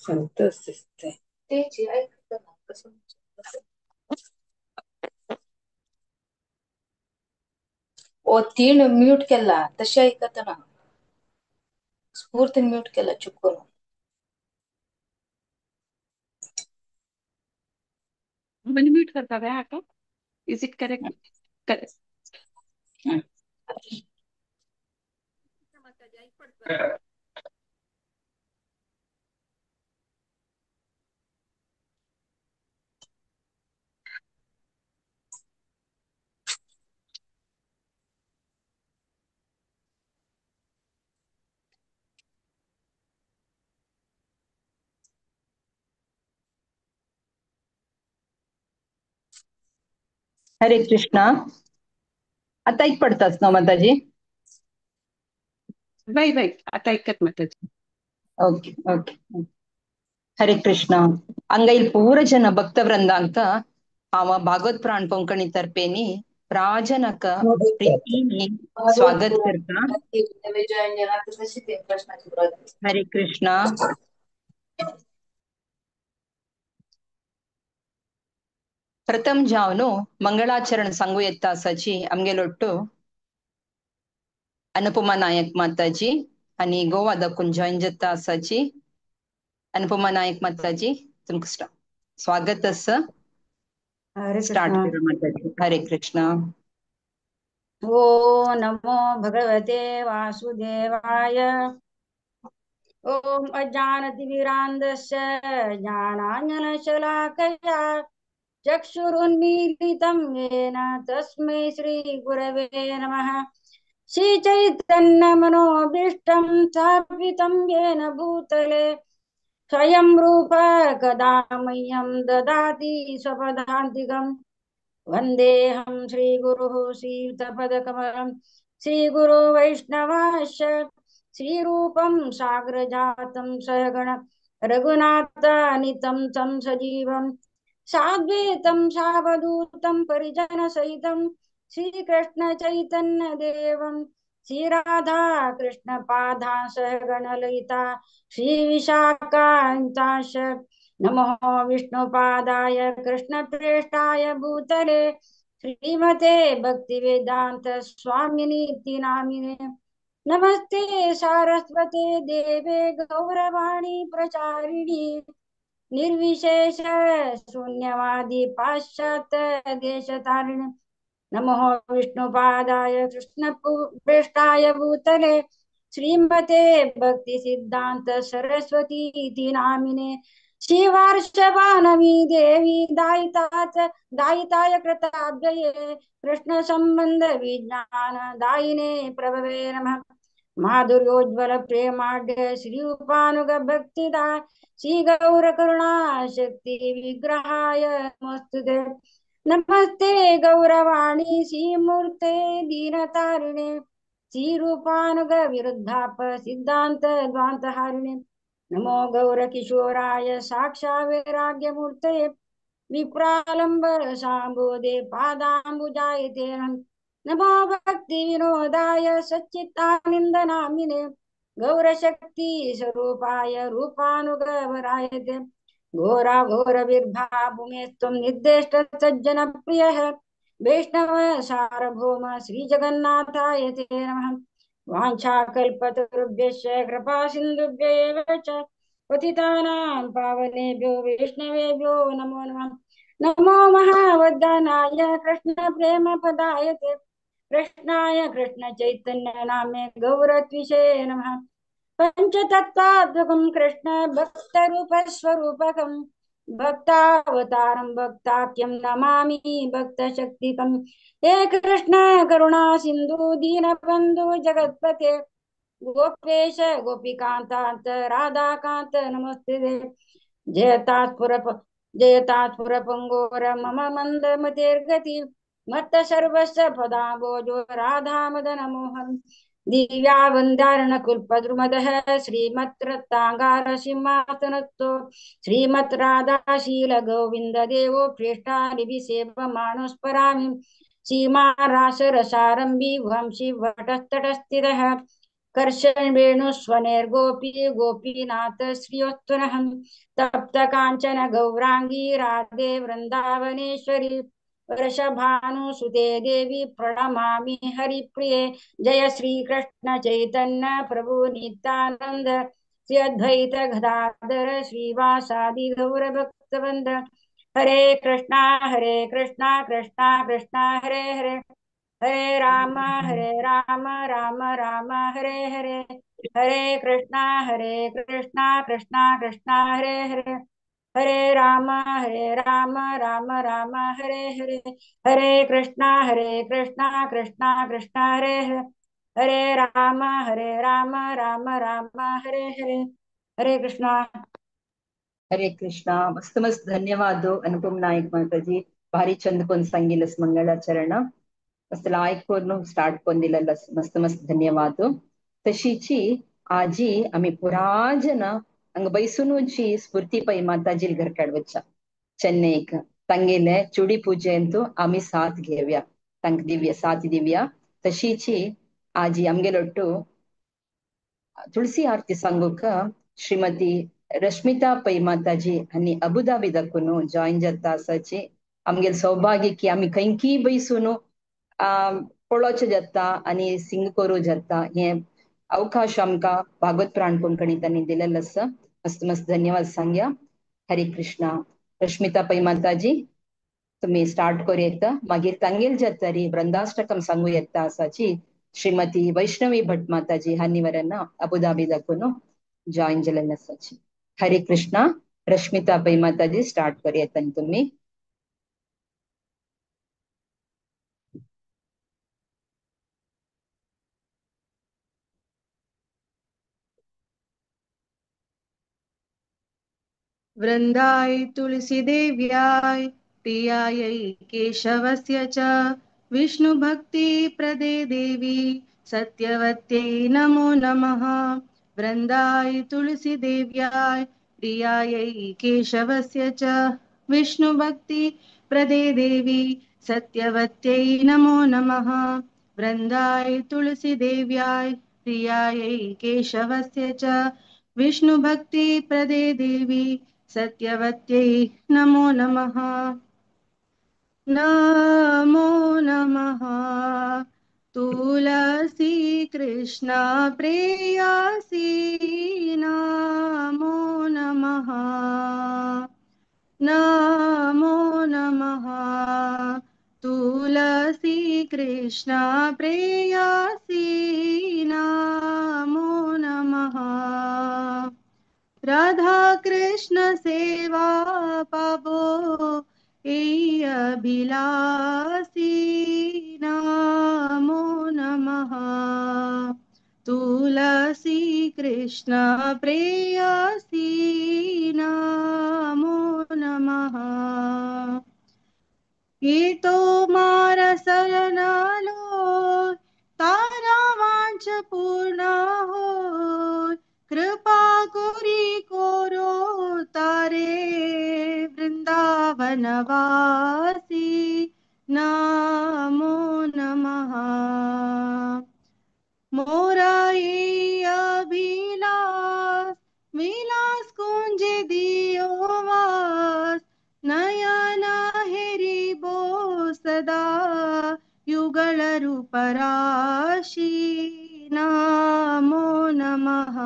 शांत दिसते. ओ तीन म्यूट केला तशी ऐकत ना. स्फूर्तीन म्यूट केला चुकून. म्हणजे म्यूट करता काय आका? Is it correct? Correct. Hare Krishna. आता एक पडतास ना माताजी? बाई बाई आता ऐकत माताजी. Okay okay. Hare Krishna. अंगैल पूरा जन भक्तवृंदांक हांव भागवत प्राण कोंकणी तर्फेनी प्राजनक प्रीतीने स्वागत करता. हरे कृष्ण. प्रथम जाव न्हू मंगळाचरण सांगू येता आसाची आमगे लोट्टू अनुपमा नायक माताजी आनी गोवा दाखून जॉईन जाता आसाची अनुपमा नायक माताजी तुमकां स्वागत आसा. स्टार्ट करा माताजी. हरे कृष्ण. ओम नमो भगवते वासुदेवाय. ओम अज्ञानतिमिरान्धस्य ज्ञानाञ्जनशलाकया चक्षुरुन्मीलितं येन तस्मै श्रीगुरवे नमः. श्रीचैतन्यमनोभीष्टं स्थापितं येन भूतले स्वयं रूप कदा मह्यं ददाति स्वपदान्तिकं. वन्देऽहं श्रीगुरुः श्रीयुतपदकमलं श्रीगुरु वैष्णवाश्च श्रीरूपं सागरजातं सहगण रघुनाथानितं तं सजीवं साद्वैतं सावधूतं परिजनसहितं श्रीकृष्ण चैतन्य देवं श्रीराधा कृष्णपादा सहगणललिता श्रीविशाखान्ताश. नमो विष्णुपादाय कृष्णप्रेष्ठाय भूतले श्रीमते भक्तिवेदांत स्वामिनीति नामिने. नमस्ते सारस्वते देवे गौरवाणी प्रचारिणी निर्विशेष शून्यवादी पाश्चात्य देशतारिणे. नमो विष्णुपादाय कृष्णप्रेष्ठाय भूतले श्रीमते भक्ति सिद्धांत सरस्वती इति नामिने. श्रीवार्षवानवी देवी दायिताय कृताब्जये कृष्ण संबंध विज्ञान दायिने प्रभवे नमः. माधुर्योज्वल प्रेमाढ्य श्रीरूपानुग भक्तिदा श्री गौर करुणा शक्ति विग्रहाय नमस्तुते. नमस्ते गौरवाणी श्रीमूर्ते दीनतारिणे श्रीरूपानुग विरुद्धाप सिद्धांत द्वांतहारिणे. नमो गौर किशोराय साक्षा वैराग्यमूर्ते विप्रालंब सांबोधे पादांबुजाय ते. नमो भक्ति विनोदाय सच्चिदानंद नामिने गौरशक्ति स्वरूपाय रूपानुगवराय ते. घोरा घोर विर्भाभूमेस्त्वं निर्देष्ट सज्जन प्रियः वैष्णव सार्वभौम श्री जगन्नाथाय ते नमः. वाञ्छाकल्पतरुभ्यश्च कृपा सिन्धुभ्य एव च पतितानां पावनेभ्यो वैष्णवेभ्यो नमो नमः. नमो महावदनाय कृष्ण प्रेम पदाय ते कृष्णाय कृष्ण चैतन्य नामे गौरत्विषे नमः. पंचतत्त्वात्मकं कृष्ण भक्तरूपस्वरूपकं भक्तावतारं भक्ताख्यं नमामि भक्तशक्तिकं. हे कृष्ण करुणा सिन्धु दीनबन्धु जगत्पते गोपेश गोपीकान्त राधाकान्त नमस्ते. जयतात्पुरपङ्गोर मम मन्दमतेर्गति मत्त सर्वस्व पदाम्बोजो राधा मदन मोहन. दिव्यावन्दारणकुल्पद्रुमदः श्रीमत्रत्ताङ्गारसिंहासनस्थो श्रीमद्राधाशील गोविन्द देवो प्रेष्ठानिभिसेवमानस्परामि. सीमा रास रसारंभी वंशी वटस्तटस्थितः कर्षण वेणुस्वनेर्गोपी गोपीनाथ श्रियोत्तनहं तप्त कांचन गौरांगी राधे वृंदावनेश्वरी वृषभानुसुते देवी प्रणमामि हरिप्रिये। जय श्री कृष्ण चैतन्य प्रभु नित्यानंद श्री अद्वैत गदाधर श्रीवासादि गौर भक्तवृंद। हरे कृष्णा कृष्णा कृष्णा हरे हरे, हरे राम राम राम हरे हरे, हरे कृष्णा कृष्णा कृष्णा हरे हरे, हरे राम राम राम हरे हरे, हरे कृष्णा कृष्णा कृष्णा हरे हरे, हरे राम राम राम हरे हरे। हरे कृष्णा। हरे कृष्णा। मस्त मस्त धन्यवाद अनुपम नायक माताजी। भारी चंद कोन सांगिलस मंगलाचरण मस्त लायक कोरून स्टार्ट कोन दिलेलं मस्त मस्त धन्यवाद। तशीची आजी आम्ही पुराजन अंग बैसुनूची स्फूर्ती पै माताजी घर काडवच्या चेन्नईक तांगेले चुडी पूजे अंतू आम्ही साथ घेऊया तांक दिव्या साथ दिव्या। तशीची आजी आमगेलोट्टू तुळसी आरती सांगूक श्रीमती रश्मिता पै माताजी आणि अबुधाबी दाखून जॉईन जाता आसाची आमगेल सौभाग्य की आमी खंयकी बैसून पळोवचें जाता आनी सिंग करूं जाता हे अवकाश आमकां भागवत प्राण कोंकणी तांणी दिलेलो आसा। मस्त मस्त धन्यवाद सांगया। हरे कृष्णा। रश्मिता पै माताजी तुम्ही स्टार्ट करूं येता मागीर तांगेल जाता री वृंदाष्टकम सांगू येता आसाची श्रीमती वैष्णवी भट माताजी हांनी वरांना अबुधाबी दाखून जॉईन जाल्लें आसाची। हरे कृष्णा। रश्मिता पै माताजी स्टार्ट करूं येता तुम्ही। वृंदाय तुलसी देव्याय प्रियायै केशवस्य च विष्णुभक्ति प्रदे देवी सत्यवत्यै नमो नमः। वृंदाय तुलसी देव्याय प्रियायै केशवस्य च विष्णुभक्ति प्रदे देवी सत्यवत्यै नमो नमः। वृंदाय तुलसी देव्याय प्रियायै केशवस्य च विष्णुभक्ति प्रदे देवी सत्यवत्यै नमो नमः। नमो नमः तुलसी कृष्ण प्रेयसी नमो नमः। नमो नमः तुलसी कृष्ण प्रेयसी नमो नमः। राधा कृष्ण सेवा पाबो ए अभिलाषी नमो नमः। तुलसी कृष्ण प्रेयसी नमो नमः। ये तो मारा शरणालो तारा वांछ पूर्ण हो कृपा कोरी कोरो तारे वृंदावनवासी नमो नमः। मोराई अभिलाष विलास कुंज दियो वास नयना हेरी बो सदा युगल रूप राशि नमो नमः।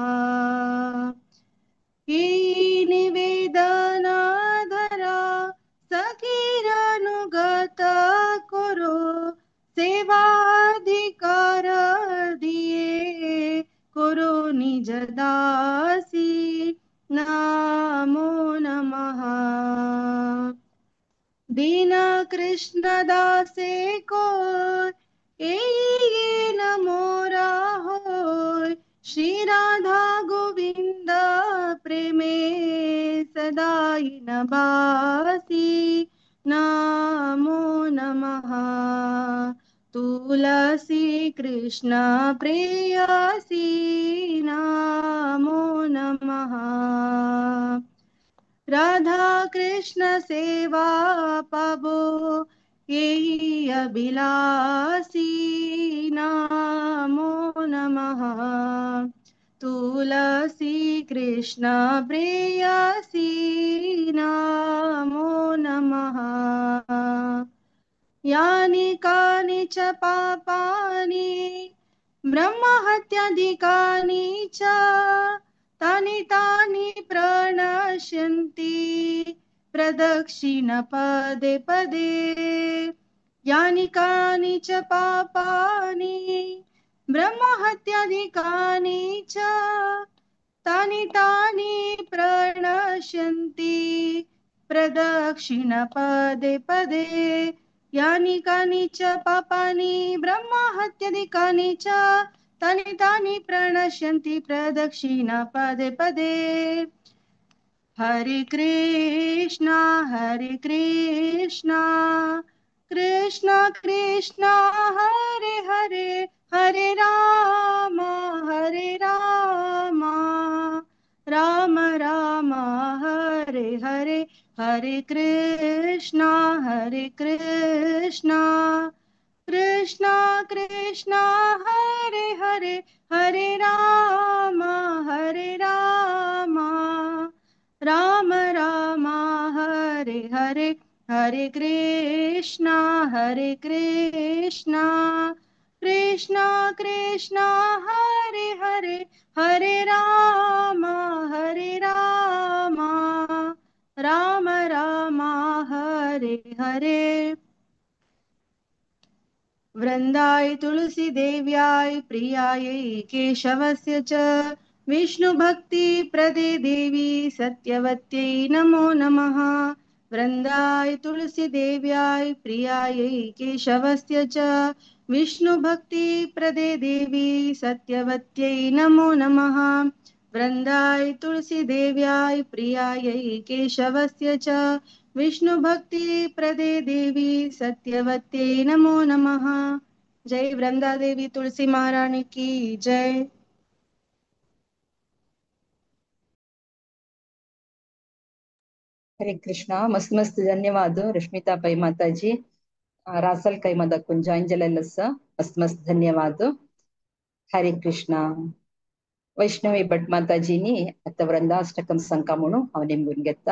निवेदन धरा सखीरानुगत करो सेवाधिकार दिए करो निज दासी नमो नमः। दीना कृष्ण दासे को ए नमो राहो श्री राधा गोविंद प्रेमे सदाई नबासी नमो नमः। तुलसी कृष्ण प्रेयसी नमो नमः। राधा कृष्ण सेवा पाबो यही अभिलाषी नमो नमः। तुलसी कृष्ण प्रेयसी नमो नमः। यानि कानि च पापानि ब्रह्महत्यादिकानि च तानि तानि प्रणश्यन्ति प्रदक्षिण पदे पदे। यानि कानि च पापानि ब्रह्महत्यादिकानि च तानि तानि प्रणश्यन्ति प्रदक्षिण पदे पदे। यानि कानि च पापानि ब्रह्महत्यादिकानि च तानि तानि प्रणश्यन्ति प्रदक्षिण पदे पदे। हरे कृष्णा हरे कृष्णा कृष्णा कृष्णा हरे हरे, हरे राम हरे राम राम राम हरे हरे, हरे कृष्णा हरे कृष्णा कृष्णा कृष्णा हरे हरे, हरे राम हरे राम राम राम हरे हरे, हरे कृष्णा हरे कृष्णा कृष्णा कृष्णा हरे हरे, हरे राम हरे राम राम राम हरे हरे। वृंदाय तुलसी देव्याय प्रियायै केशवस्य च विष्णु भक्ति प्रदे देवी सत्यवत्यै नमो नमः। वृंदाय तुलसी देव्याय प्रियायै केशवस्य च विष्णु भक्ति प्रदे देवी सत्यवत्यै नमो नमः। वृंदाय तुलसी देव्याय प्रियायै केशवस्य च विष्णु भक्ति प्रदे देवी सत्यवत्यै नमो नमः। जय वृंदा देवी तुलसी महारानी की जय। हरे कृष्णा। मस्त मस्त धन्यवाद रश्मिता पै माताजी, रासल ಕೈಮದ ಕುಂಜಾಂಜಲಸ ಮಸ್ತ್ ಮಸ್ತ್ ಧನ್ಯವಾದ. ಹರೇ ಕೃಷ್ಣ. ವೈಷ್ಣವಿ ಭಟ್ ಮಾತಾಜಿನಿ ಅತ್ತ ವೃಂದಾಷ್ಟಕಂ ಸಂಕಮುಣು ಅವನಿಂಗುನ್ಗೆತ್ತ.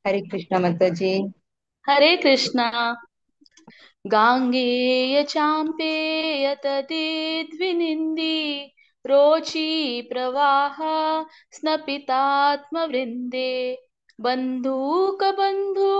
ಹರೇ ಕೃಷ್ಣ ಮಾತಾಜಿ. ಹರೇ ಕೃಷ್ಣ. ಗಾಂಗೇಯ ಚಾಂಪೇಯ ತದಿದ್ವಿನಿಂದಿ ರೋಚಿ ಪ್ರವಾಹ ಸ್ನಪಿತಾತ್ಮವೃಂದೇ ಬಂಧೂಕ ಬಂಧು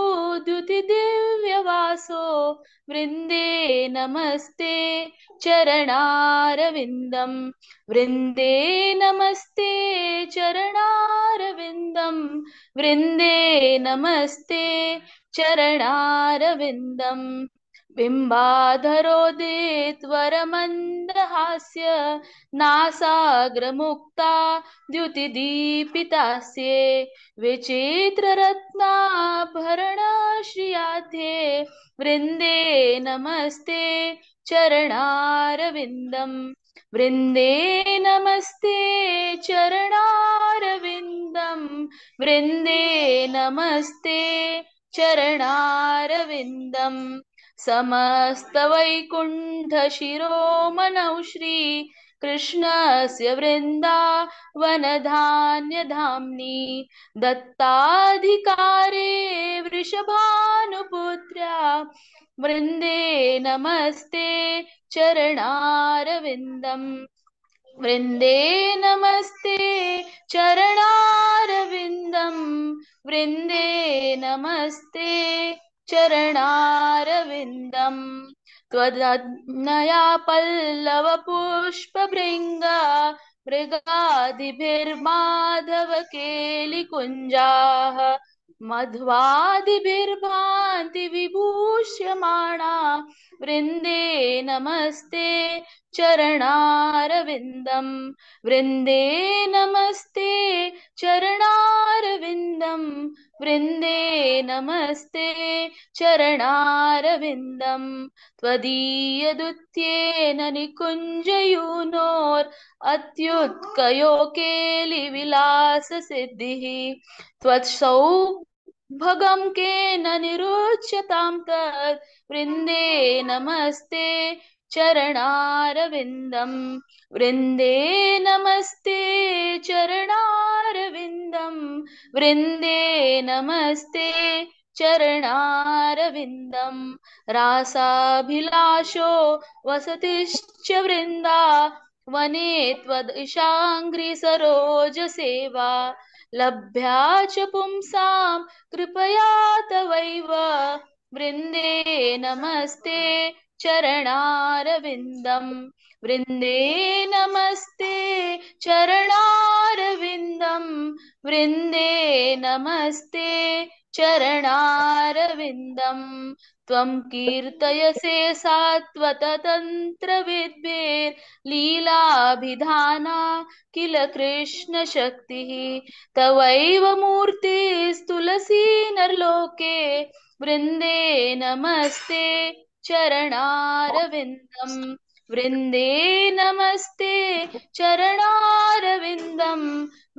ದ್ಯುತಿ ದಿವ್ಯವಾಸೋ ವೃಂದೇ ನಮಸ್ತೆ ಚರಣಾರವಿಂದಂ ವೃಂದೇ ನಮಸ್ತೆ ಚರಣಾರವಿಂದಂ ವೃಂದೇ ನಮಸ್ತೆ ಚರಣಾರವಿಂದಂ. ಬಿಂಬಾಧರೋದಿತ್ವರಮಂದಹಾಸ್ಯ ನಾಸಾಗ್ರಮುಕ್ತಾ ದ್ಯುತಿದೀಪಿತಾಸ್ಯೆ ವಿಚಿತ್ರರತ್ನಾಭರಣಶ್ರಿಯಾಧ್ಯೆ ವೃಂದೇ ನಮಸ್ತೆ ಚರಣಾರವಿಂದಂ ವೃಂದೇ ನಮಸ್ತೆ ಚರಣಾರವಿಂದಂ ವೃಂದೇ ನಮಸ್ತೆ ಚರಣಾರವಿಂದಂ. ಸಮಸ್ತ ವೈಕುಂಠ ಶಿರೋಮಣೌ ಶ್ರೀ ಕೃಷ್ಣಸ್ಯ ವೃಂದಾವನಧಾನ್ಯಧಾಮ್ನಿ ದತ್ತಾಧಿಕಾರೇ ವೃಷಭಾನುಪುತ್ರ್ಯಾ ವೃಂದೇ ನಮಸ್ತೆ ಚರಣಾರವಿಂದಂ ವೃಂದೇ ನಮಸ್ತೆ ಚರಣಾರವಿಂದಂ ವೃಂದೇ ನಮಸ್ತೆ ಚರಣಾರವಿಂದಂ. ತ್ವದಜ್ಞಯಾ ಪಲ್ಲವ ಪುಷ್ಪಭೃಂಗ ಮೃಗಾದಿಭಿರ್ಮಾಧವ ಕೇಲಿಕುಂಜಾಃ ಮಧ್ವಾದಿಭಿರ್ಭಾಂತಿ ವಿಭೂಷ್ಯಮಾಣಾ ವೃಂದೇ ನಮಸ್ತೆ ಚರಣಾರವಿಂದಂ ವೃಂದೇ ನಮಸ್ತೆ ಚರಣಾರವಿಂದಂ ವೃಂದೇ ನಮಸ್ತೆ ಚರಣಾರವಿಂದಂ. ತ್ವದೀಯದುತ್ಯೇನ ನಿಕುಂಜಯೂನೋರ್ ಅತ್ಯುತ್ಕಯೋ ಕೇಲಿ ವಿಲಾಸ ಸಿದ್ಧಿಃ ತ್ವತ್ಸೌ भगं केन निरुच्यतां तत् वृन्दे नमस्ते चरणारविन्दं वृन्दे नमस्ते चरणारविन्दं वृन्दे नमस्ते चरणारविन्दं रासाभिलाषो वसतिश्च वृन्दा वने त्वदिशाङ्घ्रिसरोजसेवा लभ्या च पुंसां कृपया तवैव वृन्दे नमस्ते चरणारविन्दं वृन्दे नमस्ते चरणारविन्दं वृन्दे नमस्ते चरणारविन्दं त्वं कीर्तयसे सात्वततन्त्रविद्भिर्लीलाभिधाना किल कृष्णशक्तिः तवैव मूर्तिस्तुलसी नरलोके वृन्दे नमस्ते चरणारविन्दं वृन्दे नमस्ते चरणारविन्दं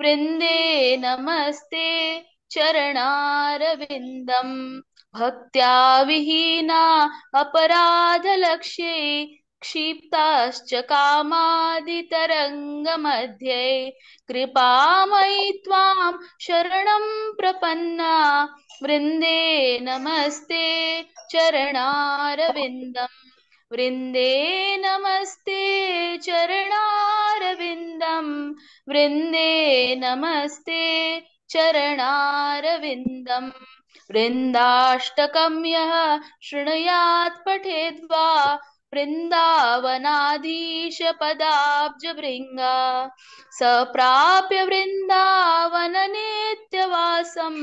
वृन्दे नमस्ते चरणारविन्दं भक्त्या विहीना अपराधलक्ष्ये क्षिप्ताश्च कामादितरङ्गमध्ये कृपामयि त्वां शरणं प्रपन्ना वृन्दे नमस्ते चरणारविन्दं वृन्दे नमस्ते चरणारविन्दं वृन्दे नमस्ते चरणारविन्दं वृन्दाष्टकं यः शृणुयात् पठेद्वा वृन्दावनाधीशपदाब्जभृङ्गा स प्राप्य वृन्दावननित्यवासं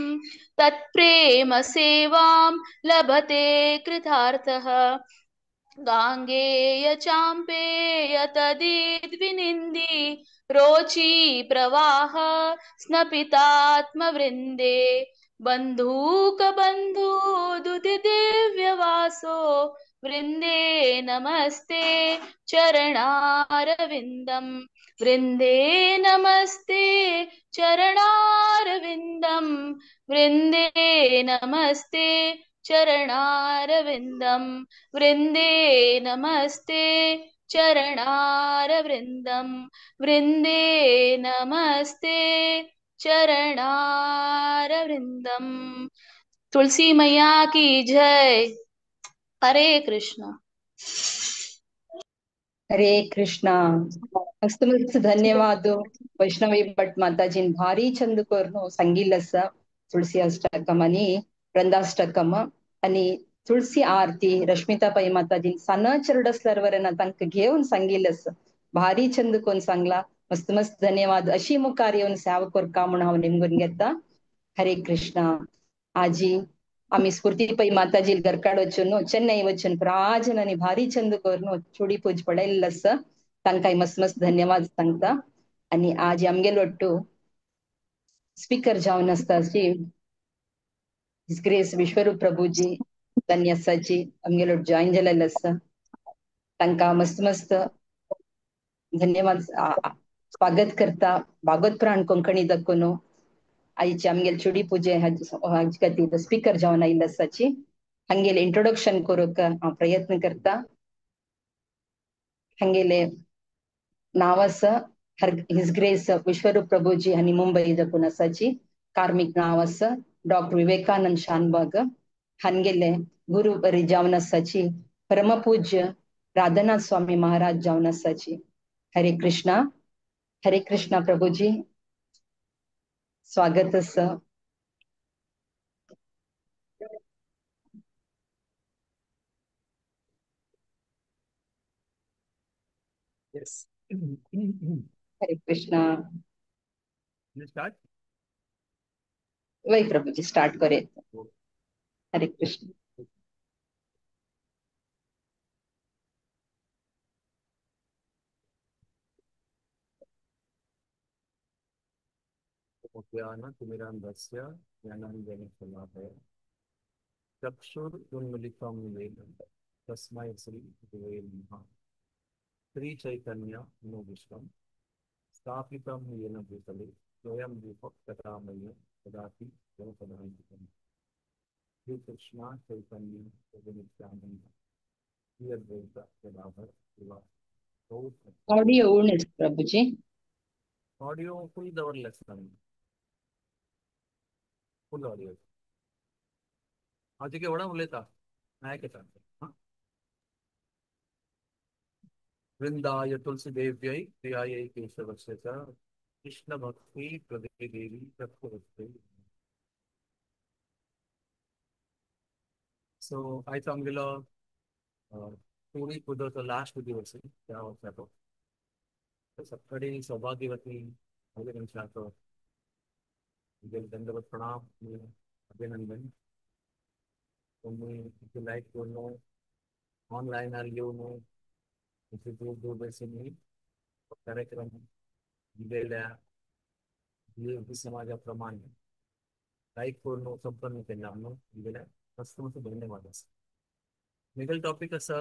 तत्प्रेम सेवां लभते कृतार्थः। गाङ्गेय चाम्पेय तदिद्विनिन्दी रोची प्रवाह स्नपितात्मवृन्दे बन्धूकबन्धू दुतिदिव्यवासो वृन्दे नमस्ते चरणारविन्दं वृन्दे नमस्ते चरणारविन्दं वृन्दे नमस्ते चरणारविन्दं वृन्दे नमस्ते चरणारविन्दं वृन्दे नमस्ते चरणारविन्दं। तुलसी मैया की जय। हरे कृष्णा। हरे कृष्णा। मस्त मस्त धन्यवाद वैष्णवी भट माताजीन भारी चंद कोर्नु संगीलस तुळसी अष्टकम आणि वृंदाष्टकम आणि तुळसी आरती रश्मिता पै माताजीन सन चरडसलरवरना तांक घेऊन सांगिलस भारी चंद कोण सांगला। मस्त मस्त धन्यवाद। अशी मुखार येऊन सेवा करका म्हणून हांव निमगून घेता। हरे कृष्णा। आजी आमी स्फूर्ती पै माताजी घरकाड वचून चेन्नई वचून प्राजन आनी भारी चंद करून चुडी पूज पडयल्लो आसा तांकां मस्त मस्त धन्यवाद सांगता। आनी आज आमगेलो ಒಟ್ಟು स्पीकर जावन आसता his grace Vishwaroop Prabhuji धन्य आसाची आमगेलो जॉईन जालेलो आसा तांकां मस्त मस्त धन्यवाद स्वागत करता। भागवत प्राण कोंकणी दाखोवन आईची आमगेल चुडी पूजे हाजे खातीर स्पीकर जावन आयिल्लो आसाची हांगेले इंट्रोडक्शन करूंक हांव प्रयत्न करता। हांगेले नांव आसा his grace Vishwaroop Prabhuji आनी मुंबई दाखोवन आसाची। कार्मीक नांव आसा डॉक्टर विवेकानंद शानबाग। हांगेले गुरु बरी जावन आसाची परमपूज्य राधानाथ स्वामी महाराज जावन आसाची। हरे कृष्णा। हरे कृष्णा प्रभुजी, स्वागत आसा। Yes. Hare Krishna. You start? वही प्रभुजी स्टार्ट करे। हरे कृष्ण। ज्ञानतिमिरान्धस्य ज्ञानाञ्जनशलाकया चक्षुरुन्मीलितं येन तस्मै श्री गुरवे नमः। श्री चैतन्य मनोविश्वं स्थापितं येन भूतले स्वयं रूपं तदा मह्यं ददाति जगपदान्तिकम्। श्री कृष्ण चैतन्य प्रभु नित्यानंद श्री अद्वैत गदाधर शिवास. ऑडियो उणेच प्रभूजी. ऑडियो फुल दवरले आसता, फुल ऑडियो. हांव तिका व्हडा उलयता, आयकता. वृंदाय तुलसी देव्यै प्रियायै केशवस्य च कृष्ण भक्ति प्रदे देवी तत्त्ववत्ते. सो आयज आमगेलो पुरी पुजोचो लास्ट दिवस त्या वर्साचो. सकाळी सौभाग्यवती भायले मनशाचो दंडवत प्रणाम, अभिनंदन. तुमी लायक करून ऑनलायनार येवन दूर दूर बसून कार्यक्रम दिलेल्या समाजाप्रमाणे लाईक करून संपन्न केला म्हणून दिलेल्या मस्त मस्त धन्यवाद. आसा मिगल टॉपिक आसा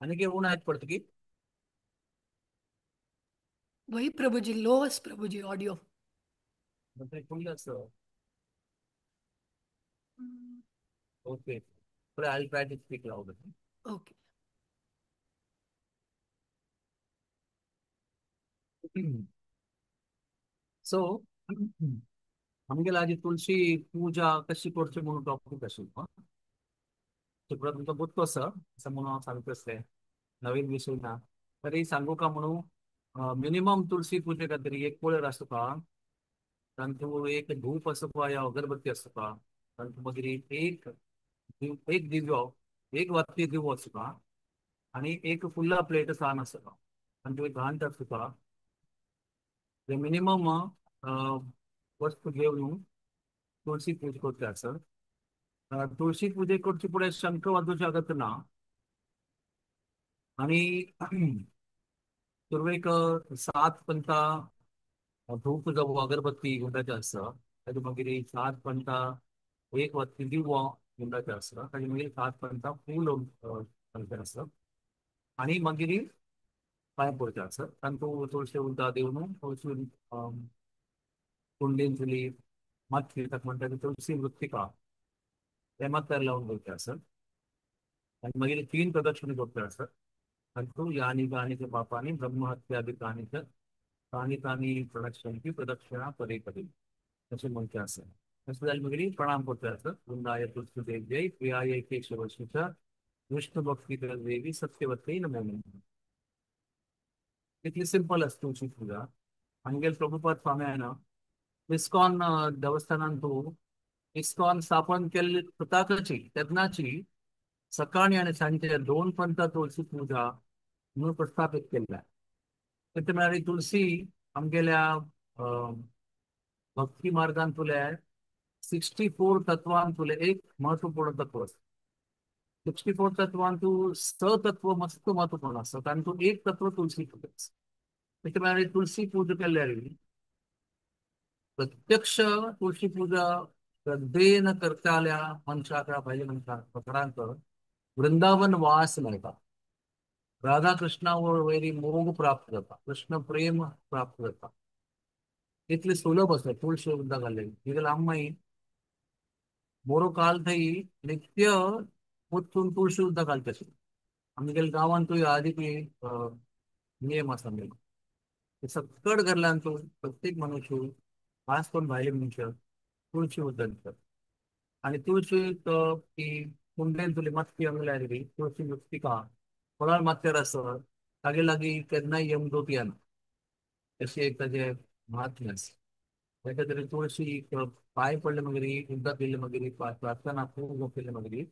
आनी कितें उण आयक पडटा की वही प्रभुजी लोअस प्रभुजी ऑडियो फुल आसा. Okay, but I'll try to speak louder. Okay. So, आमगेला आजी तुळशी पूजा कशी करची म्हणून टॉपिक आशिल्लो. तुमकां गुप्त आसा असं म्हणून हांव सांगता आसलें, नवीन विशय ना तरी सांगू का म्हणून. मिनिमम तुळशी पुजे खातीर एक कोळेर आसता तुका, तातूंत एक धूप आसता तुका या अगरबत्ती आसता तुका, तातूंत मागीर एक एक दिव्यो, एक वाती दिवो आसता तुका, आनी एक फुल्ला प्लेट सान आसता तुका, आनी एक घांट आसता तुका. ते मिनिमम वस्तू घेवन तुळशी पूजा करचे आसा. तुळशी पुजे करचे फुडें शंख वाजोवचे अगत्य ना. आनी सुरवेक 7 पंथा धूप जावं अगरबत्ती गुंडाचे आसता, ताजे मागीर 7 पंथा एक वाती दिवो गुंडाचे आसता, ताजे मागीर 7 पंथा फूल घालचें आसता आनी मागीर पांय पडचें आसता. तांतूं तुळशी उदक दिवन तुळशी कुंडेंतली माती ताका म्हणटा ती तुळशी मृत्तिका ते मात्यार लावन दवरचें आसता. आनी मागीर 3 प्रदक्षिणा करचें आसता. तातूंत यानी कानी च पापानी ब्रह्महत्यादिकानि च तानी तानी प्रणश्यन्ति प्रदक्षिणा पदे पदे अशें म्हणचें आसता. तशें जाल्यार मागीर प्रणाम करचें आसता. वृंदाय तुलसी देव्यै प्रियायै केशवस्य च विष्णु भक्ती देवी सत्यवत्यै नमो नमः. इतली सिंपल आसता तुळशी पुजा. आमगेले प्रभुपाद स्वाम्यान इस्कॉन देवस्थानांतू इस्कॉन स्थापन केल्ली स्वताची तेन्नाची सकाळी आनी सांजचे 2 पंथा तुळशी पुजा म्हणून प्रस्थापित केल्ल्या. ते म्हळ्यार तुळशी आमगेल्या भक्ती मार्गांतुले 64 तत्वांतुले एक महत्वपूर्ण तत्व आसा. 64 तत्वांतू 6 तत्व मस्त महत्वपूर्ण आसा, तातूंत एक तत्व तुळशी पूजा आसा. ते म्हळ्यार तुळशी पूजा केल्यार प्रत्यक्ष तुळशी पूजा श्रद्धेन करताल्या मनशाक भायल्या मनशाक घरांत वृंदावन वास मेळटा, राधा कृष्णा वयरी मोग प्राप्त जाता, कृष्ण प्रेम प्राप्त जाता. इतली सुलभ आसा तुळशी उदक घाल्लेली. कित्याक आम्माई मोरो काल थंय नित्य वचून तुळशी उदक घालता. आमगेल्या गांवांतूय आदी नियम आसा आमगेलो, सकट घरल्यान तूं प्रत्येक मनुष्य खास करून भायले मनशां तुळशी उदक दितात. आनी तुळशी ती कुंडेन तुली माती अंगल्यार तुळशी मृत्तिका कोणाक माथ्यार आसत तागे लागीं केन्नाय यमदूत येना, अशें एक ताजें महात्म्य आसा. ताका तरी तुळशी पांय पडले मागीर उदक पिले मागीर प्रार्थना पूजा केले मागीर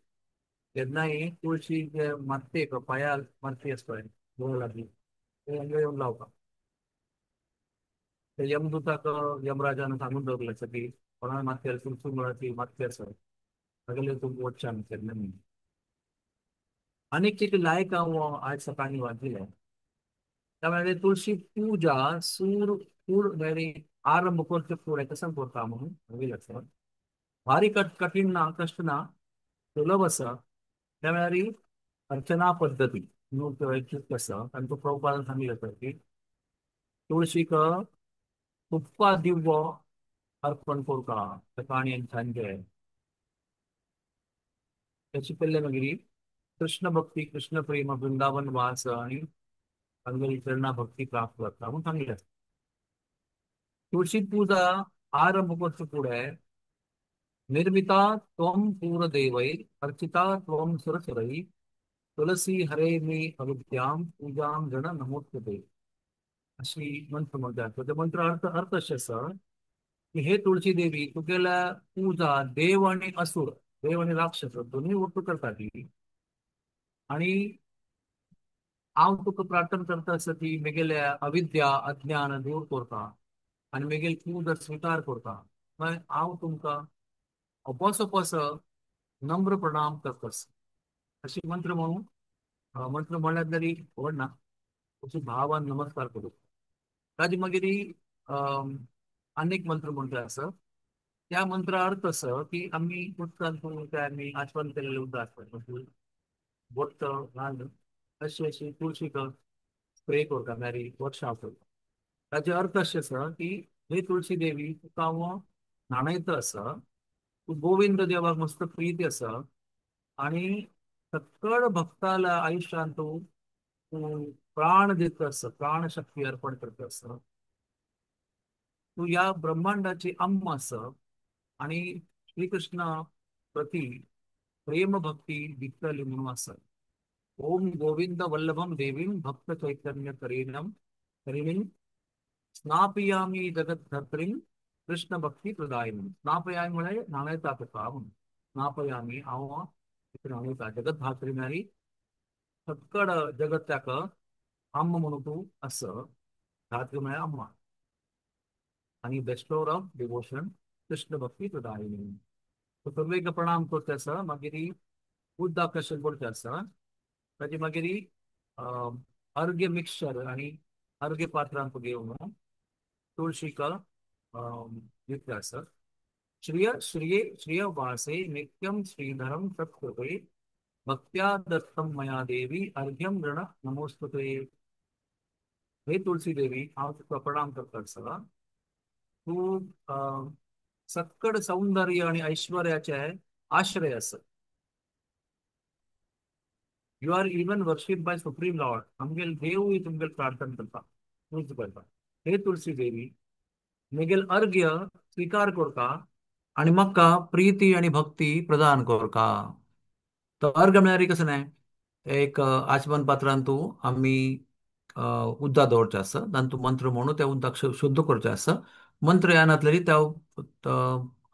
केन्नाय तुळशी मातयेक पांयार माती आसता पळय दोळ लागीं ते हांगा येवन लावपाक. ते यमदूताक यमराजान सांगून दवरलें आसा की कोणा माथ्यार तुळशी मुळाची माती आसा तागेले तुमकां वचचें आमी केन्ना म्हणून. आनीक एक लायक हांव आज सकाळीं वाचिल्लें, त्या म्हळ्यार तुळशी पूजा सूर पूर म्हळ्यार आरंभ करचे फुडें कसो करता म्हणून मागीर आसा. भारी कठीण ना, कश्ट ना, सुलभ आसा. त्या म्हळ्यार अर्चना पद्दती म्हणून आसा. तांकां प्रभुपादान सांगलें आसा की तुळशीक तुप्पा दिवो अर्पण करता सकाळी आनी सांजे. त्याची पयले मागीर कृष्ण भक्ती, कृष्ण प्रेम, वृंदावन वास आणि आमगेली चरणा भक्ती प्राप्त जाता म्हणून सांगले. तुळशी पूजा आरंभ करचे फुडें निर्मिता त्वं पूरदेवै अर्चिता त्वं सुरसुरै तुलसी हरे मी अविद्यां पूजां जण नमोस्तुते अशी मंत्र म्हणतात. ते मंत्र अर्थ अर्थ अशें आसा की हे तुळशी देवी, तुगेल्या पूजा देव आणि असुर, देव आणि राक्षस दोन्ही ಒಟ್ಟು करता ती. आणि हांव तुका प्रार्थना करता आसा ती मेगेल्या अविद्या अज्ञान दूर करता आनी मेगेली पूजा स्विकार करता. मागीर हांव तुमकां अपोस अपोस नम्र प्रणाम करता अशी मंत्र म्हणून, मंत्र म्हणल्यार तरी व्हड ना, अशी भावान नमस्कार करू. ताजे मागीर आनीक मंत्र म्हणटा आसा. त्या मंत्रा अर्थ असो की आमी उदकांत ते आमी आचमन केलेलें उदक आसता, बोट घालून अशी अशी तुळशीक स्प्रे करता, म्हळ्यार वर्षाव करता. ताजे अर्थ अशें आसा की हे तुळशी देवी, तुका हांव न्हाणयता आसा, तूं गोविंद देवाक मस्त प्रीती आसा आणि सकळ भक्ताला आयुष्यान तूं तूं प्राण दिता आसा, प्राणशक्ती अर्पण करता आसा. तूं ह्या ब्रह्मांडाची अम्मा आसा आणि श्रीकृष्ण प्रती प्रेम भक्ती दितली म्हणून आसा. ओम गोविंद वल्लभम देवीं भक्त चैतन्य करीणम करीणीं स्नापयामी जगद्धर्त्रीं कृष्ण भक्ती प्रदायिनी. स्नापयामी म्हळ्यार न्हाणयता तुका म्हणून. स्नापयामी हांव न्हाणयता, जगद्धात्री म्हळ्यार सक्कड जगत्याक अम्म म्हणून तूं आसा, धात्री म्हळ्यार अम्मा आणि बेस्टोर ऑफ डिवोशन कृष्ण भक्ती प्रदायिनी. सुर्वेक प्रणाम करता आसा, मागीर उदक कशें करता आसा, ताजे मागीर अर्घ्य मिक्सचर आनी अर्घ्य पात्रांत घेवन तुळशीक दिता आसा. श्रिय श्रिये श्रिय वासे नित्यं श्रीधरं तत्कृते भक्त्या दत्तं मया देवी अर्घ्यं गृण नमोस्तुते. हे तुळसी देवी, हांव तुका प्रणाम करता आसा. तूं सक्कड सौंदर्य आणि ऐश्वर्याचे आश्रय आसा. You are even worship by supreme lord. आमगेल देवूय तुमगेल प्रार्थना करता, पूज करता. हे तुळसी देवी, मेगेल अर्घ्य स्वीकार करता आणि म्हाका प्रीती आणि भक्ती प्रदान करता. तर अर्घ्य म्हळ्यार कसं न्हय, एक आचमन पात्रांत तूं आमी उदक दवरचें आसा, तातूंत मंत्र म्हणून त्या उदक शुद्ध करचें आसा. मंत्र येनातल्यार त्या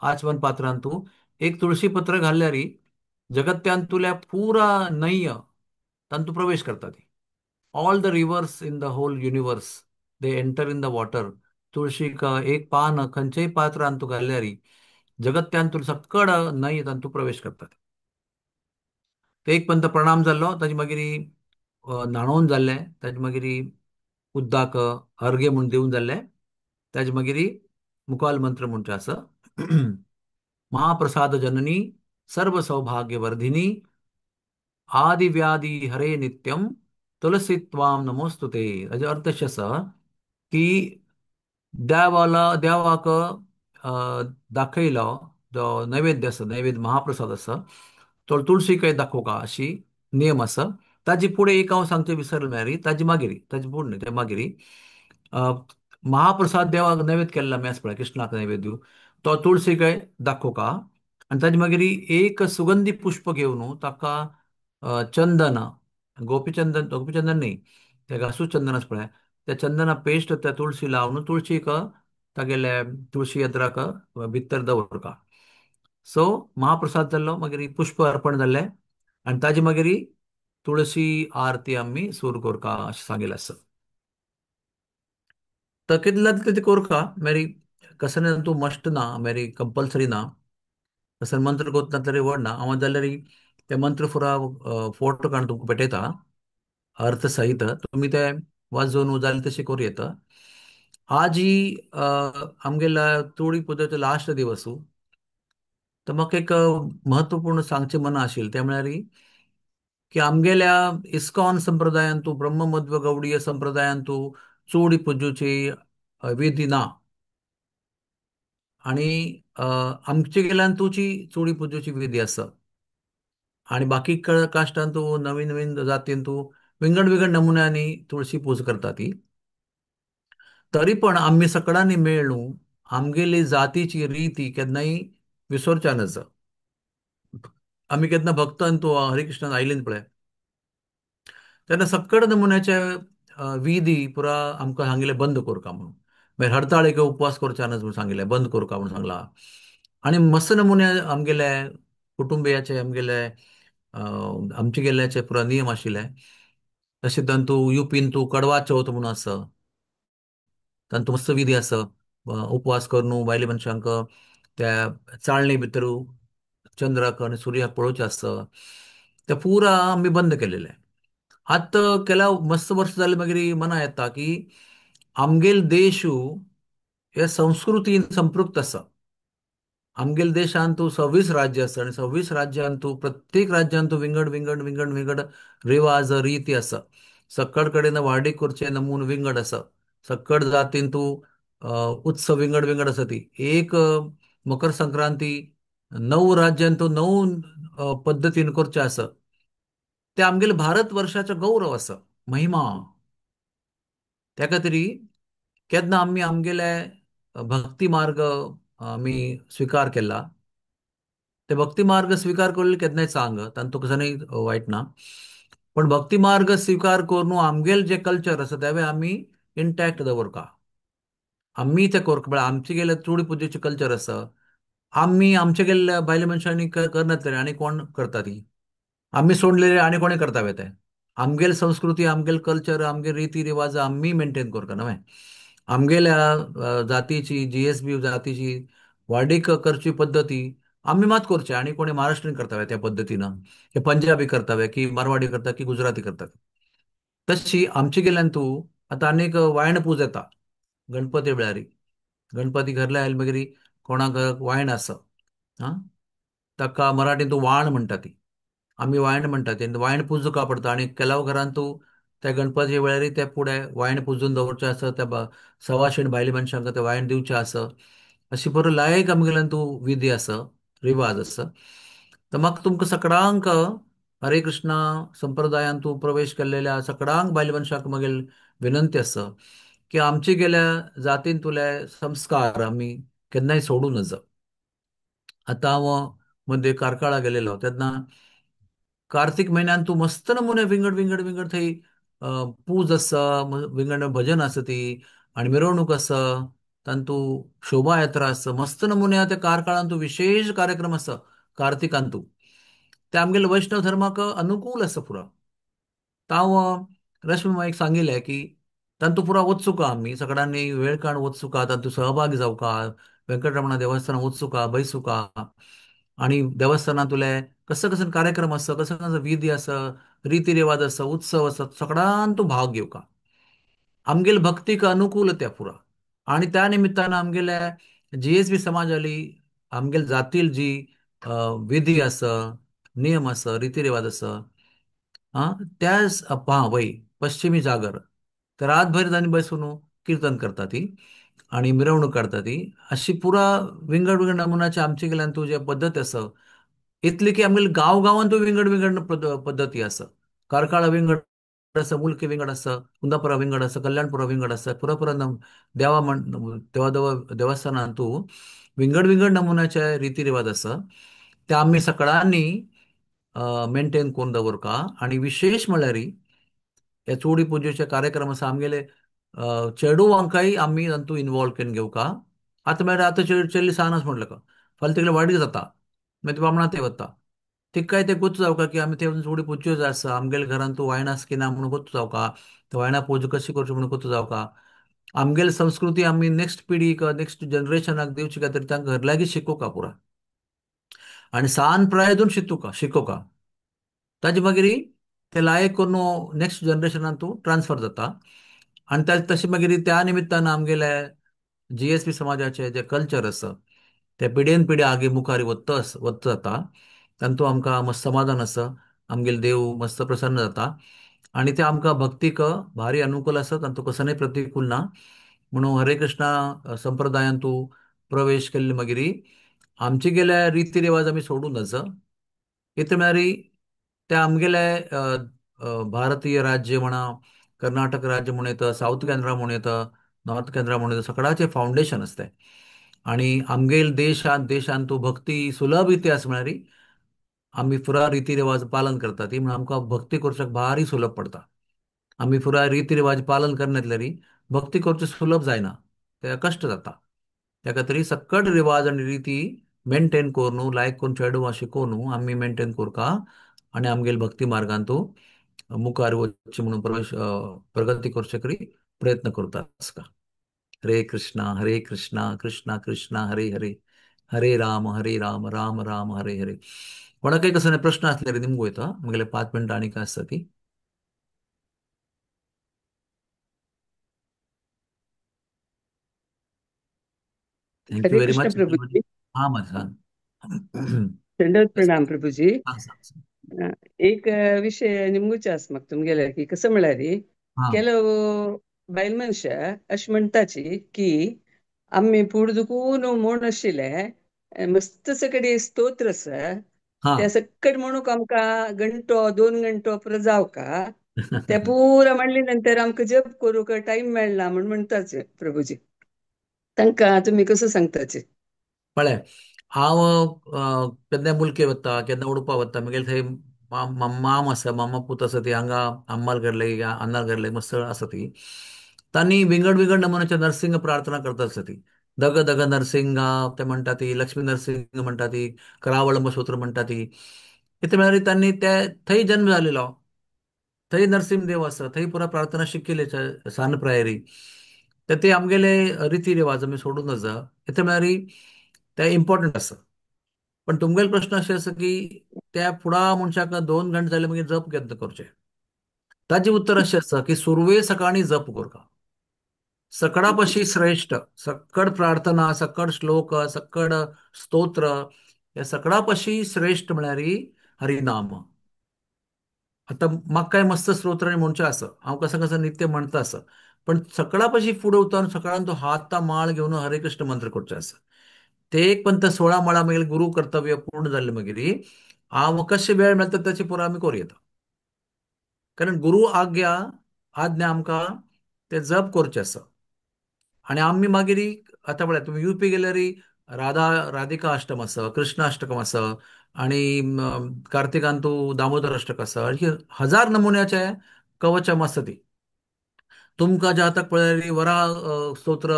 आचमन पात्रांत तूं एक तुळशी पत्र घाल्यार जगत्यांतुल्या पुरा नय्य तांतू प्रवेश करता ती. All the rivers in the whole universe they enter in the water. तुळशीक एक पान खंयचेय पात्रांत तूं घाल्यार जगत्यांतूल सक्कड न्हंय तांतू प्रवेश करतात. ते एक पंत प्रणाम जाल्लो, ताजे मागीर न्हाणोवन जाल्लें, ताजे मागीर उदक अर्घ्य म्हूण दिवन जाल्लें, ताजे मागीर मुखाल मंत्र म्हणचे आसा. महाप्रसाद जननी सर्व सौभाग्य वर्धिनी आदि व्याधी हरे नित्यम तुलसी त्वाम नमोस्तुते. ताजो अर्थ अशें आसा की देवाला देवाक दाखयलो जो नैवेद्य आसा, नैवेद्य महाप्रसाद आसा, तो तुळशीकय दाखोवका अशी नियम आसा. ताजी फुडें एक हांव सांगचें विसरलें म्हळ्यार ताजी मागीर, ताजी फुडें न्हय, त्या मागीर महाप्रसाद देवाक नैवेद्य केल्लो आमी आसा पळय, कृष्णाक नैवेद्य, तो तुळशीकय दाखोवका. आनी ताजे मागीर एक सुगंधी पुष्प घेवन ताका चंदन, गोपीचंदन, गोपीचंदन न्ही, तेका सुचंदन आसा पळय, त्या चंदना पेस्ट त्या तुळशी लावन तुळशीक तागेले तुळशी यंत्राक भितर दवरका. सो महाप्रसाद जाल्लो, मागीर पुष्प अर्पण जाल्लें आनी ताजे मागीर तुळशी आरती आमी सुरू करका अशें सांगिल्लें आसा. तर कितें जाता तें करका, मागीर कसलें तूं मस्ट ना, मागीर कंपल्सरी ना, तसो मंत्र कोत्ता तरी व्हड ना. हांव जाल्यार ते मंत्र फुरा फोटो काडून तुमकां भेटयता अर्थ सहित, तुमी ते वाजोवन जाल्यार तशें करूं येता. आज ही आमगेल्या तुळी पुजेचो लास्ट दिवस, तर म्हाका एक महत्वपूर्ण सांगचें मना आशिल्लें, तें म्हळ्यार की आमगेल्या इस्कॉन संप्रदायांतू, ब्रह्ममध्व गौडीय संप्रदायांतू चोडी पुजूची विधी ना. आणि आमचे गेल्यान तुची चोडी पुजेची विधी आसा आणि बाकी काश्टान तूं नवीन नवीन जातीन तूं विंगड विंगड नमुन्यांनी तुळशी पूज करता ती. तरी पण आमी सगळ्यांनी मेळून आमगेली जातीची रीती केन्नाय विसरच्या नज. आमी केन्ना भक्तान तूं हरिकृष्णान आयलीन पळय तेन्ना सक्कड नमुन्याचे विधी पुरा आमकां सांगिल्लें बंद करका म्हणून. मागीर हरताळेक उपवास करच्या नज म्हणून सांगिल्लें, बंद करका म्हणून सांगलां. आनी मस्त नमुने आमगेले कुटुंबियाचे आमगेले आमचे गेल्ल्याचे पुरा नियम आशिल्ले. तशें तांतू युपीन तूं कडवा चवथ म्हणून आसा, तांतू मस्त विधी आसा, उपवास करून बायले मनशांक त्या चाळणी भितर चंद्राक आनी सुर्याक पळोवचें आसता, ते पुरा आमी बंद केलेले. आतां केल्या मस्त वर्स जाले मागीर मना येता की आमगेल देशू हे संस्कृतीन संपृक्त आसा. आमगेल देशांत तूं 26 राज्य आसा आनी 26 राज्यांत तूं प्रत्येक राज्यांत तूं विंगड विंगड विंगड विंगड रिवाज रिती आसा. सक्कड कडेन वार्डीक करचे नमून विंगड आसा, सक्कड जातीन तूं उत्सव विंगड विंगड आसा. ती एक मकर संक्रांती 9 राज्यांत तूं 9 पद्दतीन करचें आसा. ते आमगेले भारत वर्षाचो गौरव आसा, महिमा. त्या खातीर केन्ना आमी आमगेले भक्ती मार्ग आमी स्विकार केला, ते भक्ती मार्ग स्विकार करून केन्नाय चांग तांतूं कसो वायट ना, पण भक्ती मार्ग स्विकार करून आमगेले जे कल्चर आसा तेवे आमी इंटॅक्ट दवरका. आमी ते करका म्हळ्यार आमचे गेले चूड पुजेचे कल्चर आसा, आमी आमचे गेल्ल्या बायले मनशांनी करनातले आनी कोण करता ती, आमी सोडलेले आनी कोणी करता ते. आमगेल संस्कृती आमगेल कल्चर आमगेल रिती रिवाज आमी मेंटेन करता न्हय. आमगेल्या जातीची GSB जातीची वाडीक करची पद्दती आमी मात करचे आनी कोणी महाराष्ट्रीयन करता त्या पद्दतीन, हे पंजाबी करतावे की मारवाडी करता की गुजराती करता. तशी आमचे गेल्यान तूं आतां आनीक वायण पूज येता गणपती वेळारी, गणपती घरला आयले मागीर कोणाक वायण आसा आं ताका मराठीन तूं वाण म्हणटा ती, आमी वायण म्हणटा ती. वायण पुजूका पडटा आनी केलाव घरान तूं त्या गणपती वेळारी ते फुडें वायण पुजून दवरचें आसा, त्या सवाशीण बायले मनशांक ते वायण दिवचें आसा. अशी बरो लायक आमगेल्यान तूं विधी आसा, रिवाज आसा. तर म्हाका तुमकां सगळ्यांक हरे कृष्णा संप्रदायान तूं प्रवेश केल्लेल्या सगळ्यांक बायल मनशांक मागीर विनंती आसा की आमचे गेल्या जातीन तुले संस्कार आमी केन्नाय सोडूं नज. आतां हांव मदें कारकाळा गेलेलो तेन्ना कार्तीक म्हयन्यान तूं मस्त नमुने विंगड विंगड विंगड थंय पूज आसा, विंगड भजन आसा ती आनी मिरवणूक आसा, तांतू शोभा यात्रा आसा, मस्त नमुने त्या कारकाळान तूं विशेश कार्यक्रम आसा कार्तिकान तूं. ते आमगेले वैष्णव धर्माक अनुकूल आसा पुरा. तांव रश्मी माईक सांगिल्लें की तांतू पुरा वचुका आमी सगळ्यांनी वेळ काडून वचुका, तांतू सहभागी जावका, वेंकटरमणा देवस्थान वचुका बैसुका आनी देवस्थानांतले कसो कसो कार्यक्रम आसा, कसो कसो विधी आसा, रिती रिवाज आसा, उत्सव आसा, सगळ्यान तूं भाग घेवका. आमगेले भक्तीक अनुकूल त्या पुरा. आनी त्या निमित्तान आमगेले GSB समाजाली आमगेले जातील जी विधी आसा, नियम आसा, रिती रिवाज आसा आं त्या हां वय पश्चिमी जागर तर रातभर तांणी बसून किर्तन करता ती आनी मिरवणूक काडटा ती. अशी पुरा विंगड विंगड नमुन्याचे आमचे गेल्यान तूं जे पद्दत आसा इतली की आमगेले गांव गांवांत तूं विंगड विंगड पद्दती आसा. कारकाळा विंगड आसा, मुल्की विंगड आसा, कुंदापुरा विंगड आसा, कल्याणपुरा विंगड आसा, पुरा पुरा देवा म्हण देवा देवा देवस्थानान तूं विंगड विंगड नमुन्याचे रिती रिवाज आसा ते आमी सगळ्यांनी मेंटेन करून दवरका. आनी विशेश म्हळ्यार हे चोडी पुजेचे कार्यक्रम आसा आमगेले चेडवांकय आमी तातूंत इनवॉल्व करून घेवका. आतां म्हळ्यार आतां चेडली सान आसा म्हणलें का फाल्यां तिगेलें वाडीक जाता मागीर ते बामणा ते वता तिकाय ते गोत्त जावका की आमी ते चोडी पुज्यो जाय आसा, आमगेले घरान तूं वायण आसा की ना म्हणून गोत्त जावका, ते वायणा पूज कशी करची म्हणून गोत्त जावका. आमगेले संस्कृती आमी नेक्स्ट पिढीक नेक्स्ट जनरेशनाक दिवची खातीर तांकां घर लागीं शिकोवका पुरा आनी सान प्रायेतून शितुका शिकोवका. ताजे मागीर ते लायक करून नेक्स्ट जनरेशनान तूं ट्रान्सफर जाता. आनी तशें मागीर त्या निमित्तान आमगेले GSB समाजाचे जे कल्चर आसा ते पिढयेन पिढी आगे मुखार वत्त वत्त जाता. तांतूं आमकां मस्त समाधान आसा, आमगेले देव मस्त प्रसन्न जाता आनी ते आमकां भक्तीक भारी अनुकूल आसा, तांतूं कसलेंय प्रतिकूल ना. म्हणून हरे कृष्णा संप्रदायान तूं प्रवेश केल्ले मागीर आमचे गेले रिती रिवाज आमी सोडून नज. इतलें म्हळ्यार ते आमगेले भारतीय राज्य म्हणा, कर्नाटक राज्य म्हूण येता, सावथ केनरा म्हूण येता, नॉर्थ केनरा म्हूण येता, सगळ्याचें फावंडेशन आसता. आनी आमगेल देशांत देशांत तूं भक्ती सुलभ इतिहास म्हळ्यार आमी पुरा रिती रिवाज पालन करता ती म्हणून आमकां भक्ती करच्याक भारी सुलभ पडटा. आमी पुरा रिती रिवाज पालन करनातल्यार भक्ती करचें सुलभ जायना, ते कश्ट जाता. त्या खातीर सकट रिवाज आनी रिती मेनटेन करून लायक करून चेडवां शिकोवन आमी मेनटेन करता आनी आमगेले भक्ती मार्गान तूं मुखार वचचें म्हणून प्रवेश प्रगती करचे करी प्रयत्न करता आसता. हरे कृष्णा हरे कृष्णा कृष्णा कृष्णा हरे हरे, हरे राम हरे राम राम राम हरे हरे. कोणाकय कसो प्रश्न आसल्यार निमगो येता म्हगेले 5 मिनटां आनी काय आसता ती. Thank you Hare very Krishna much. Prabhuji. हां माझा दंडवत प्रणाम प्रभुजी. हां सांग. एक विषय निमगुचे आसा म्हाका तुमगेले की कसं म्हळ्यार ಕೆಲವು बायल मनशां अशें म्हणटाची की आमी पुर्दुकून म्हूण आशिल्ले मस्त सगळे स्तोत्र आसा त्या सक्कड म्हणूंक आमकां घंटो 2 घंटो पुरो जावका ते पुरा म्हणले नंतर आमकां जप करूंक टायम मेळना म्हूण म्हणटाचे प्रभुजी. तांकां तुमी कसो सांगताचे? पळय हांव केन्ना मुलके वता केन्ना उडपा वता, मागीर थंय माम आसा, मामा पूत आसा ती हांगा आम्माल घडले अन्नाल घडले मस्त आसा ती. तांणी विंगड विंगड नमुन्याचे नरसिंह प्रार्थना करता आसता ती. दग दग नरसिंगा ते म्हणटा ती, लक्ष्मी नरसिंह म्हणटा ती, करावलंब स्तोत्र म्हणटा ती. इतलें म्हळ्यार तांणी ते थंय जन्म जालेलो, थंय नरसिंह देव आसा, थंय पुरा प्रार्थना शिकिल्ले सान प्रायरी. तर ते आमगेले रिती रिवाज आमी सोडून नज. इतलें म्हळ्यार ते इम्पॉर्टंट आसा. पण तुमगेलो प्रश्न अशें आसा की त्या फुडा मनशाक 2 घंटे जाले मागीर जप केन्ना करचें? ताजें उत्तर अशें आसा की सुरवे सकाळीं जप करता. सकळा पशी श्रेष्ठ सकड प्रार्थना, सकड श्लोक, सकड स्तोत्र ह्या सकळा पशी श्रेष्ठ म्हळ्यार हरिनाम. आतां म्हाका काय मस्त स्तोत्र म्हणचें आसा, हांव कसं कसं नित्य म्हणटा आसा, पण सकळा पशी फुडें वता सकाळान तो हाता माळ घेवन हरे कृष्ण मंत्र करचें आसा. ते एक पंत 16 माळा मागीर गुरु कर्तव्य पूर्ण जाल्लें मागीर हांव कशें वेळ मेळटा ताची पुरो आमी करूं येता. कारण गुरु आज्ञा आज्ञा आमकां ते जप करचें आसा. आनी आमी मागीर आतां पळय तुमी युपी गेल्यार राधा राधिका अष्टम आसा, कृष्ण अष्टकम आसा, आनी कार्तिकान तूं दामोदर अष्टक आसा, अशे 1000 नमुन्याचे कवचम आसा ती. तुमकां जातक पळयल्यार वरा स्तोत्र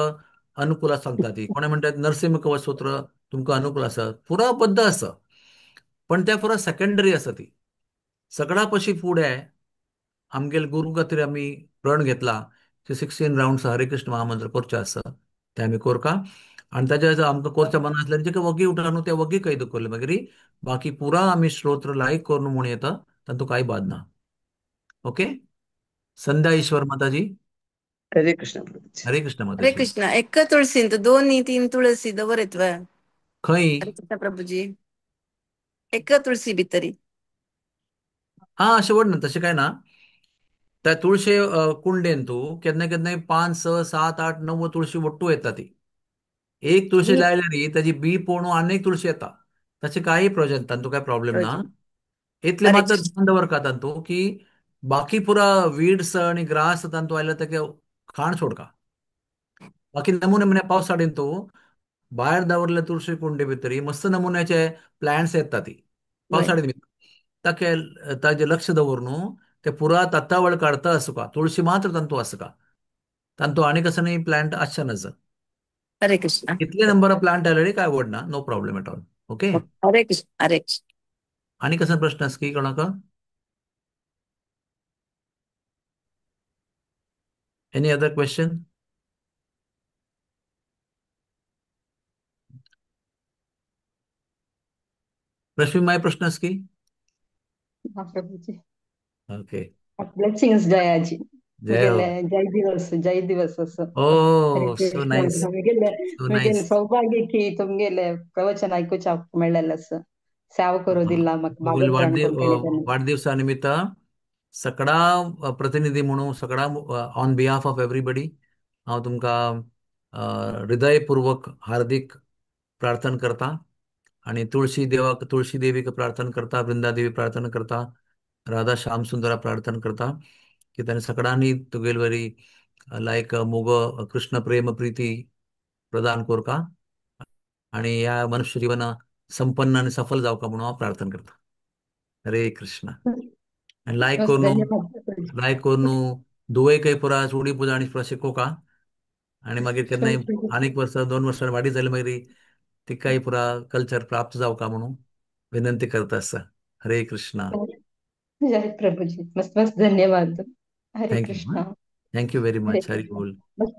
अनुकूल सांगता ती, कोणें म्हणटात नरसिंह कवच स्तोत्र तुमकां अनुकूल आसा, पुरा बद्द आसा. पण ते पुरा सेकेंडरी आसा ती. सगळ्या पशी फुडें आमगेले गुरू खातीर आमी प्रण घेतला की 16 रावंड्स हरे कृष्ण महामंत्र करचें आसा, ते आमी करका. आनी ताच्या आमकां करच्या मना आसल्यार जेका वगी उठा न्हू ते वगी कैद करले मागीर बाकी पुरा आमी स्तोत्र लायक करून म्हूण येता तातूंत कांय बाद ना. ओके. संध्या ईश्वर माताजी. हरे कृष्ण प्रभुजी. हरे कृष्ण हरे माताजी. कृष्ण. एक तुळसीन 2 3 तुळसी दवरत वा? खंय? हरे कृष्ण प्रभुजी. एक तुळसी भितरी. हा अशें व्हड ना, तशें काय ना. त्या तुळशे कुंडेन तूं केन्ना केन्नाय 5 6 7 8 9 तुळशी ಒಟ್ಟು येता ती. एक तुळशी लायल्यार ताजी बी पोणू आनी एक तुळशी येता. तशें कांय प्रयोजन तांतू काय प्रॉब्लेम ना. इतलें हरे मात्र कृष्ण. ध्यान दवरका तांतू की बाकी पुरा वीड्स आनी ग्रास तांतू आयल्यार ताका खाण सोडका. बाकी नमुने म्हणे पावसाळीन तूं भायर दवरले तुळशी कुंडे भितरी मस्त नमुन्याचे प्लांट्स येता ती पावसाळी ताके ताजे लक्ष दवर न्हू ते पुरा तत्तावळ काडता आसुका. तुळशी मात्र तांतू आसका, तांतू आनी कसो न्ही प्लांट आसचे नज. हरे कृष्ण. इतले नंबर ऑफ प्लांट आयले काय व्हड ना, no problem at all. Okay. Hare Krishna. Hare Krishna. आनी कसो प्रश्न आसा की कोणाक? Any other question? Rashmi my प्रश्न आसा की? हा प्रभुजी. ओके. ब्लेसिंग्स जयाजी. जय हो. जय दिवस, जय दिवस असं. ओ सो नाईस, सो नाईस. सौभाग्य की तुमगेले प्रवचन ऐकूच्या मेळ्ळेलें असं. सेवा करू दिला म्हाका. वाढदिवसा निमित्त सगळा प्रतिनिधी म्हणून सगळा ऑन बिहाफ ऑफ एवरीबडी हांव तुमकां हृदयपूर्वक हार्दिक प्रार्थना करता आणि तुळशी देवाक, तुळशी देवीक प्रार्थना करता, वृंदा देवी प्रार्थना करता, राधा श्याम सुंदरा प्रार्थना करता की ताणें सगळ्यांनी तुगेलवरी लायक मोग, कृष्ण प्रेम प्रीती प्रदान करका आणि या मनुष्य जीवन संपन्न आणि सफल जावका म्हणून हांव प्रार्थना करता. हरे कृष्ण. आणि लायक मस्त करून, धन्यवाद. लायक करून दुवईकय पुरा चुडी पुजा आणि पुरा शिकोवका आणि मागीर केन्नाय आनीक वर्सां 2 वर्सां वाडी जाली मागीर तिकाय पुरा कल्चर प्राप्त जावका म्हणून विनंती करता आसा. हरे कृष्णा. जय प्रभुजी. मस्त मस्त धन्यवाद. Hare thank you. Krishna. Thank you very Hare much. Hari Krishna. बोल.